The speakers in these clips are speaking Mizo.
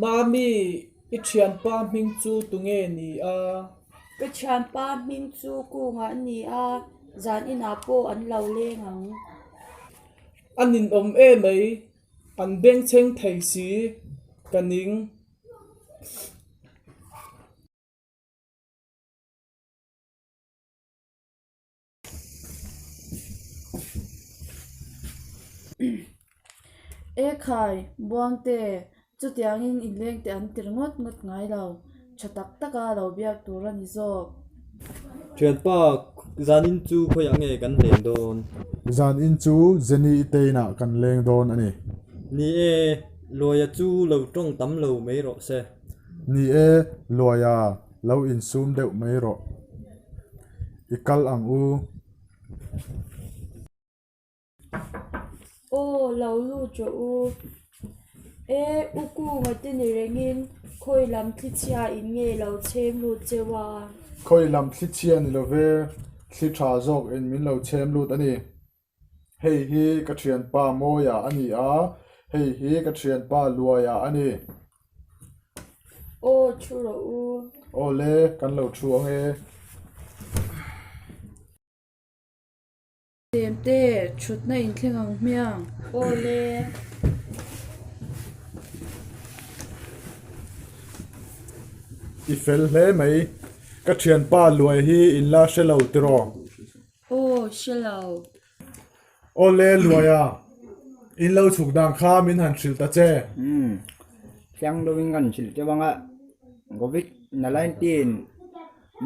Mami, i thianpa hming chu tunge ni a? Ka thianpa hming chu Kunga a ni a, zan inah pawh an lo leng ang. A ninawm emai, an bengchheng thei si, ka ning. E khai, Buangte, chutiangin inlengte an tir ngawt ngawt ngai lo, tha tak taka lo biak tur a ni zawk. Thianpa, zanin chu khawiah nge kan leng dawn? Zanin chu Jenny i teinah kan leng dawn a ni. Ni e, Luaia chu lo tawng tam lo mai rawh se. Ni e, Luaia, lo insum deuh mai rawh. I kal ang u. Aw, lo lut rawh u. E, u Kunga te ni rengin khawi lam thlichhia in nge lo chhem lut cheu a? Khawi lam thlichhia ni love, thli tha zawk in min lo chhem lut a ni. Hei hi ka thianpa Mawia a ni a, hei hi ka thianpa Luaia a ni. Aw, thu rawh u. Aw le, kan lo thu ang e. Tlemte, thutna inthleng ang hmiang. Aw le. I fel hle mai. Ka thianpa Luai hi in la hre lo tiraw? Aw, hre lo. Aw le Luaia, in lo chhuk dan kha min han hrilh ta che. Umm, Chiang deuhin kan hrilh teuh ang a, Covid 19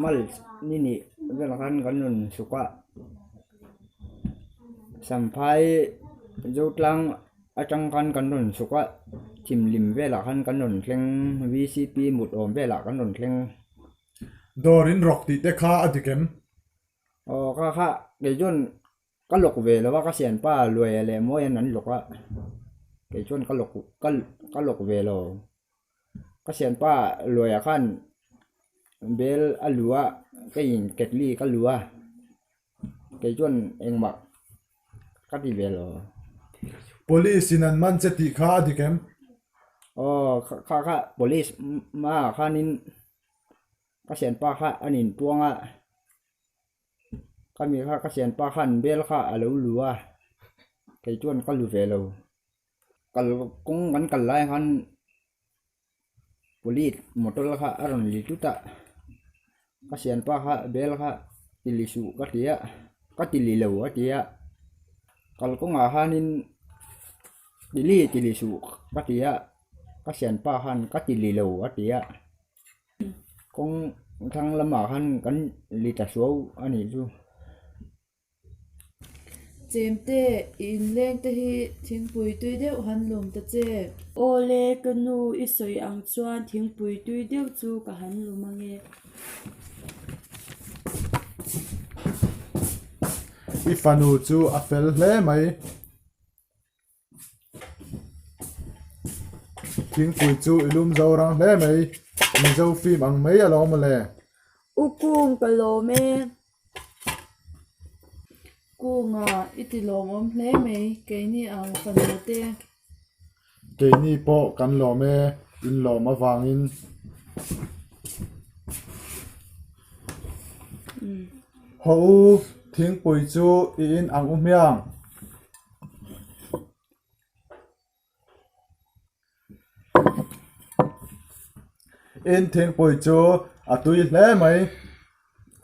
March ni nih vel khan kan rawn chhuk a, Samphai Zotlang atang khan kan rawn chhuk a, thimlim velah khan kan rawn thleng VCP mut awm velah kan rawn thleng. Dawr in rawk tih te kha a dik em? Aw kha kha kei chuan ka lawk ve lo a ka sianpa Luaia leh Mawian an lawk a kei chuan ka lawk ka ka lawk ve lo ka sianpa Luaia khan bel a lu a keiin ketli ka lu a kei chuan engmah ka ti ve lo. Police in an man che tih kha a dik em? Aw kha kha police hmaah khanin. Ka sianpa kha a nin tuang a, ka mi kha ka sianpa khan bel kha a lo lu a, kei chuan ka lu ve lo. Kal kawng kan kal lai khan police motor kha a rawn li tut a, ka sianpa kha bel kha ti li suh ka ti a, ka ti li lo a ti a, kal kawngah khanin ti li ti li suh ka ti a, ka sianpa khan ka ti li lo a ti a. Kawng thlang lamah khan kan li ta suau a nih chu. Chemte, i inleng te hi thingpui tui deuh han lum ta che. Awle, ka nu i sawi ang chuan thingpui tui deuh chu ka han lum ange. I fanu chu a fel hle mai. Thingpui chu i lum zo rang hle mai, Mizo film ang mai alawm mawle. U Kung ka lawm e. Kunga i ti lawmawm hle mai keini ang fanu te. Keini pawh kan lawm e, in lawm avangin. Haw u, thingpui chu i in ang u hmiang. In thingpui chu a tui hle mai.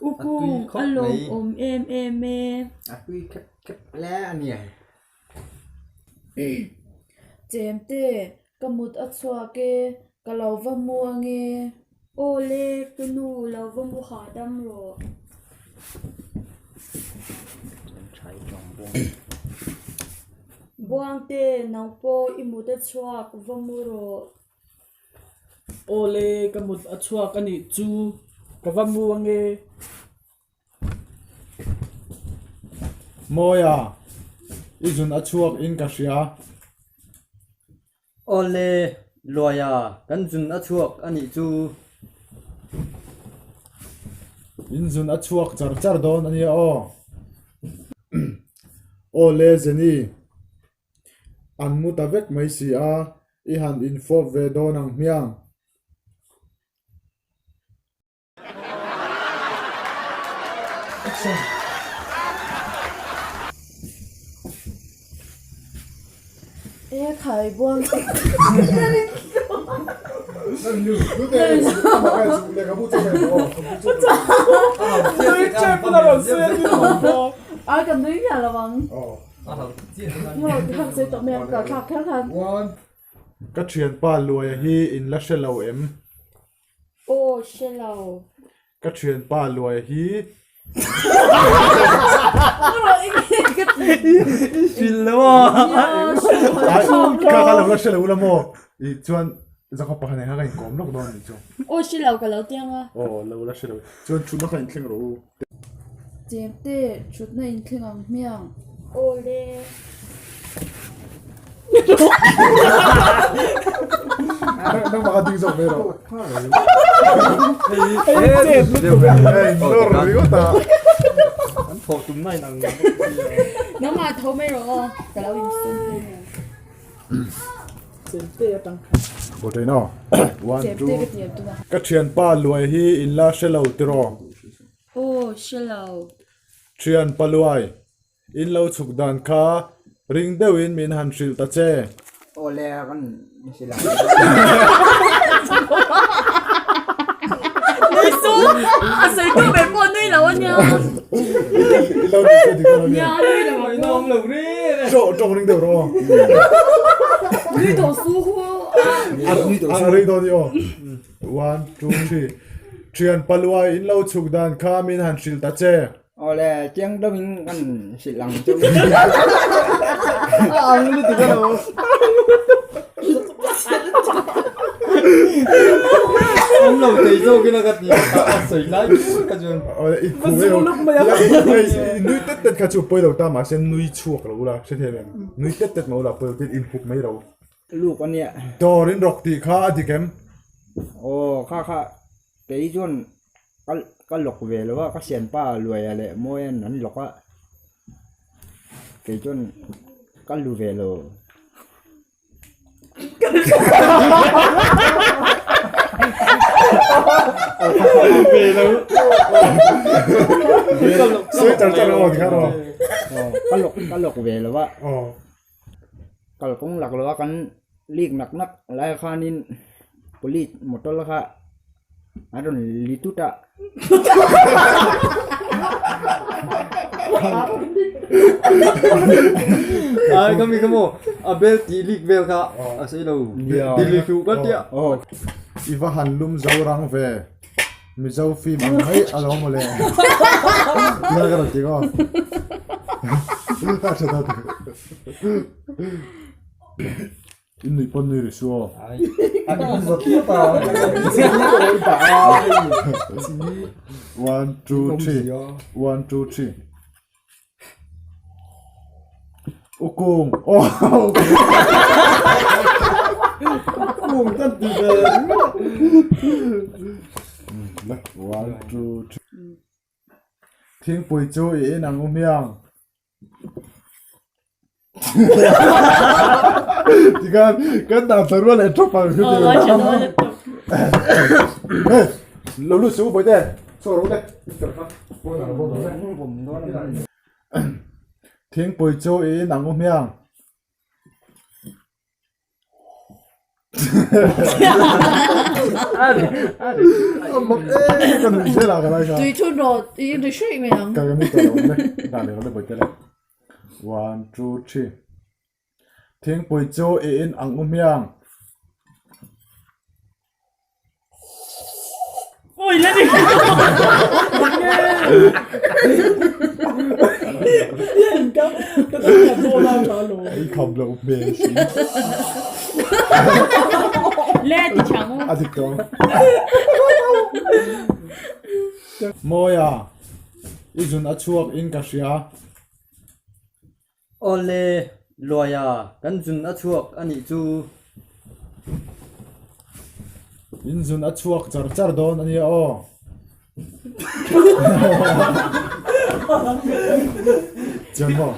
U Kung a lawmawm em em e. A tui khep khep hle a ni. Chemte, ka mut a chhuak e, ka lo va mu ange. Awle, ka nu lo va mu hahdam rawh. Buangte, nang pawh i mut a chhuak, va mu rawh. Awle, ka mut a chhuak a nih chu, ka va mu ange. Mawia, i zun a chhuak in ka hria. Awle, Luaia, kan zun a chhuak a nih chu. In zun a chhuak char char dawn a nia aw. Awle, Jenny, an mu ta vek mai si a. I han infawp ve dawn ang hmiang. E khai buang A kan nui miah lo ang. Ka thianpa Luaia hi in la hre lo em? Aw, hre lo. Ka thianpa Luaia hi. I hrilh lo a. Ka ka lo la hre lo la maw? I chuan zakhaw pakhat nen khan ka inkawm lawk dawn a nih chu. Aw, hre lo ka lo tiang a. Aw, lo la hre lo. Chuan thutna kha inthleng rawh u. Chemte, thutna inthleng ang hmiang. Aw le. Nangmah kha ding zawk ve rawh. An thawh tum na inang. Nangmah tho mai rawh aw. Ka lo insum hle mai. Chemte atang khan. Bawhṭain aw. One, two. Ka thianpa Luai hi in la hre lo tiraw? Aw, hre lo. Thianpa Luai, in lo chhuk dan kha ring deuhin min han hrilh ta che. Aw le, kan hrilh ang. Nui chu a sawi tu ber pawh nui lo a nia. I lo nui chu dik dawn a nia. Nia, nui lo ang. Ngaihna awm lo ri. Tawng tawng ring deuh rawh aw. Nui tawh su hu a. A ring dawn i aw. One, two, three. Thian Paluai in lo chhuk dan kha min han hrilh ta che. Aw le, chiang deuh in kan hrilh ang chu. A ang lutuk a lo. Awm lo thei zawk ila ka ti a, a sawi lai chu ka chuan. I khu mai ro. Nui tet tet kha chu pawi lo ta mahse nui chhuak lo ula hre thei em? Nui tet tet mai ula pawi lo tin inhup mai ro. Luk a nia. Dawr in rawk tih kha a dik em? Aw kha kha kei chuan ka ka lawk ve lo a ka sianpa Luaia leh Mawia'n an lawk a kei chuan ka lu ve lo. Ka lawk ka lawk ve lo a kalkawng lak lo a kan lik nak nak lai khanin police motor kha a rawn li tut a. Ai ka mi ka maw a bel tih lik vel kha a sawi lo ti lik suh ka tia. I va han lum zo rang ve Mizo film ang mai a lo mawle. Tia ka rawn ti ngaw. A tha ta ti. In nuih pawn nui ri su aw. One two three one two three Ukung aw Ukung kan ti ve One two three Thingpui chu i in ang u hmiang. Tikhan kan dah thla rual leh thawp ang Lo lut suh bawihte chhuak rawh le Thingpui chu i in ang u hmiang. Tui chu rawh i ri hruih mai ang. One two three Thingpui chu i in ang u hmiang. Ui la ni. Ka ka ka do la ka lo. Ei kham lo hmel si. Le ti chang. A dik tawng. Mawia, i zun a chhuak in ka hria. Awle, Luaia, kan zun a chhuak a nih chu. In zun a chhuak char char dawn a nia aw. Chian maw?